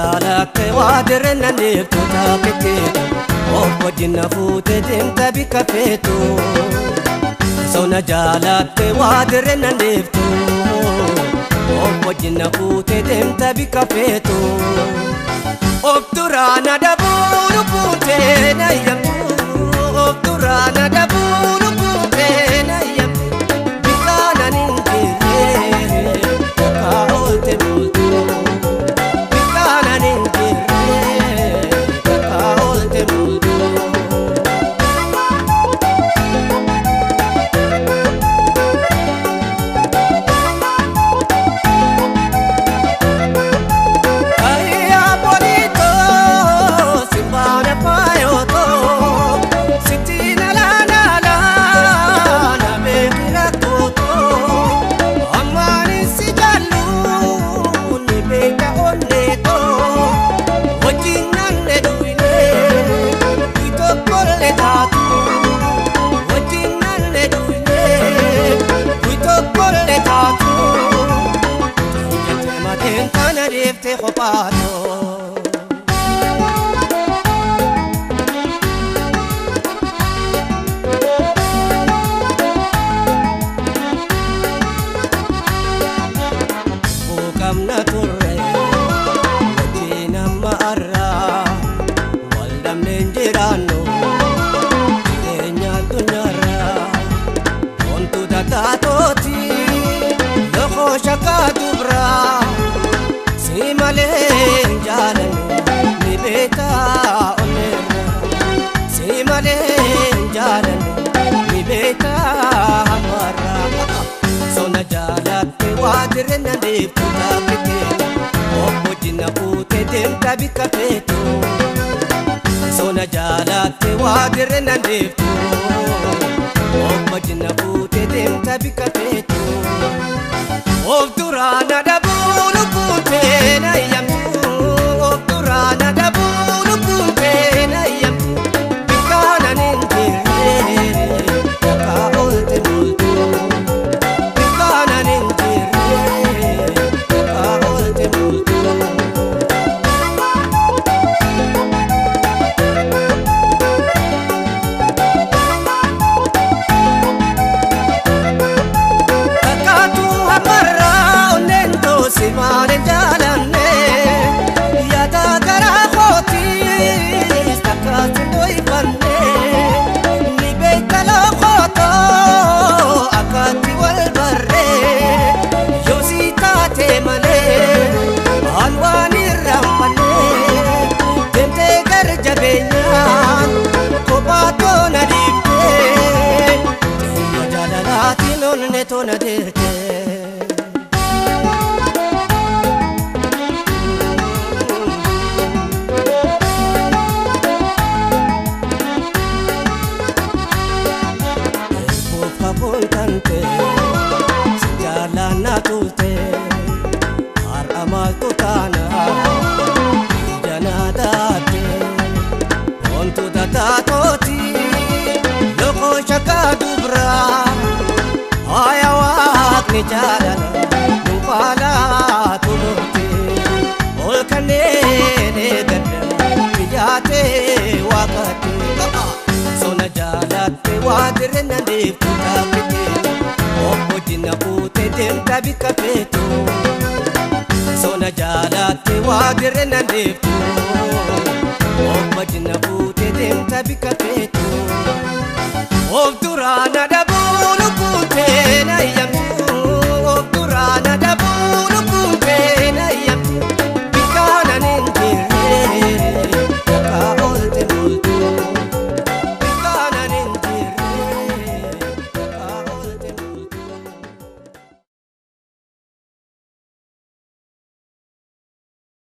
Jaalate waa dirreen deemtu taakiteetu obbo Jinna fuutee deemta bikka feetu. Sona jaalate waa dirreen deemtu obbo Jinna fuutee deemta bikka feetu. Of duraana dabuu lubbuutee na yaamtu of duraana dabuu lubbuutee na yaamtu bikkaana ni jirree takka oolte bultu. Sona jaalate waa dirreen deemtu obbo Jinna fuutee deemta bikka feetu. Of duraana dabuu lubbuutee na yaamtu of duraana dabuu lubbuutee na yaamtu bikkaana ni jirree takka oolte bultu bikkaana ni jirree takka oolte bultu. Simane jaalanne yaada garaa kootiis takkaatti doyfanne ni beekta loqotoo akkatti wal barree yoo si taate malee waan waan irraanfanne deemtee gara jabeenyaan kophaa toona dhiiftee xiyya jaalalaatiin onne toona deerte. Jaalala nuufaalaa toloote ol kanneen eegadda biyyaatee waaqaate. Sona jaalate waa dirreen deemtu taakiteetu obbo Jinna fuutee deemta bikka feetu. Sona jaalate waa dirreen deemtu obbo Jinna fuutee deemta bikka feetu. Of duraana dabuu lubbuutee na yaamtu.